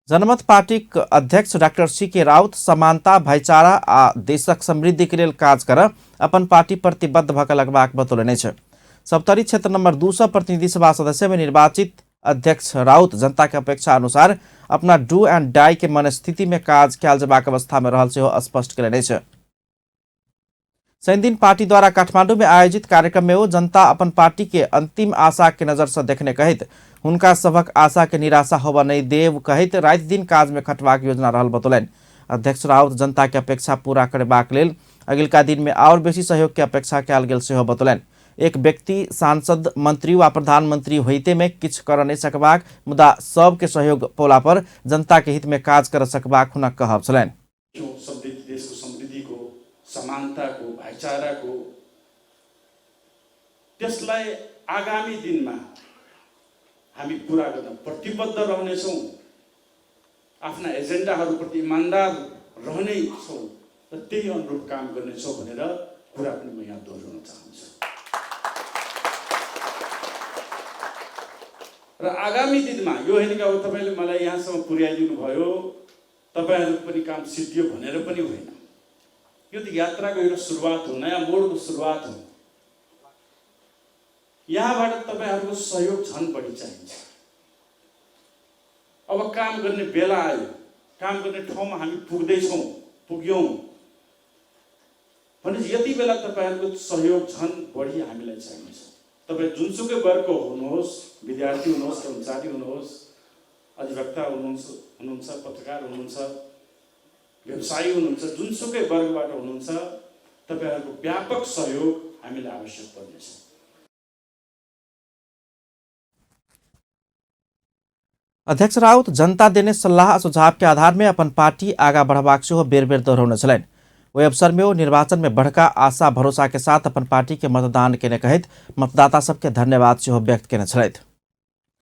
जनमत पार्टीक अध्यक्ष doctor C के राउत समानता, भाईचारा आ देशक समृद्धि के लेल काज कर अपन पार्टी प्रतिबद्ध भऽ कऽ लगबाक बतौलनि अछि। सप्तरी क्षेत्र नंबर 200 प्रतिनिधि सभा सदस्य में निर्वाचित अध्यक्ष राउत जनता के अपेक्षा अनुसार अपना do and die के मनस्थिति में काज कयल जेबाक अवस्था में रहल सेहो स्पष्ट कयलनि अछि। शनिदिन पार्टी द्वारा काठमांडू में आयोजित कार्यक्रम में ओ जनता अपन पार्टी के अंतिम आशा के नजर से देखने कहैत हुनका सभक आशा के निराशा होबय नहि देव कहैत राति दिन काज में खटबाक योजना रहल बतौलनि। अध्यक्ष राउत जनता के अपेक्षा पूरा करेबाक लेल अगिलका दिन में आओर बेसी सहयोग के अपेक्षा कयल गेल सेहो बतौलनि। एक व्यक्ति सांसद, मंत्री वा प्रधानमंत्री होइते में किछु कर नहि सकबाक, मुदा सबके सहयोग पौला पर जनता के हित में काज कर सकबाक हुनक कहब छलनि। समृद्ध देशको समृद्धिको, समानताको, भाइचाराको, त्यसलाई आगामी दिनमा हामी पुरा गर्न प्रतिबद्ध रहनेछौँ, आफ्ना एजेन्डाहरूप्रति इमान्दार रहनेछौँ र त्यही अनुरूप काम गर्नेछौँ भनेर कुरा पनि म यहाँ दोहोऱ्याउन चाहन्छु। र आगामी दिनमा यो होइन कि अब तपाईँले मलाई यहाँसम्म पुर्याइदिनु भयो, तपाईहरूको पनि काम सिद्धियो भनेर पनि होइन। यो त यात्राको एउटा सुरुवात हो, नयाँ मोडको सुरुवात हो। यहाँबाट तपाईहरूको सहयोग झन् बढी चाहिन्छ। अब काम गर्ने बेला आयो, काम गर्ने ठाउँमा हामी पुग्दैछौँ, पुग्यौँ भनेपछि यति बेला तपाईहरूको सहयोग झन् बढी हामीलाई चाहिन्छ। तपाईँ जुनसुकै वर्गको हुनुहोस्, विद्यार्थी हुनुहोस्, कर्मचारी हुनुहोस्, अधिवक्ता हुनुहुन्छ, पत्रकार हुनुहुन्छ, व्यवसायी हुनुहुन्छ, जुनसुकै वर्गबाट हुनुहुन्छ, तपाईहरूको व्यापक सहयोग हामीलाई आवश्यक पर्नेछ। अध्यक्ष राउत जनता देने सल्लाह आ सुझाव के आधार में अपन पार्टी आगा बढ़बाक सेहो बेर बेर दोहरौने छलनि। ओहि अवसर में ओ निर्वाचन में बड़का आशा भरोसा के साथ अपन पार्टी के मतदान केने कहैत मतदाता सबके धन्यवाद सेहो व्यक्त केने छलथि।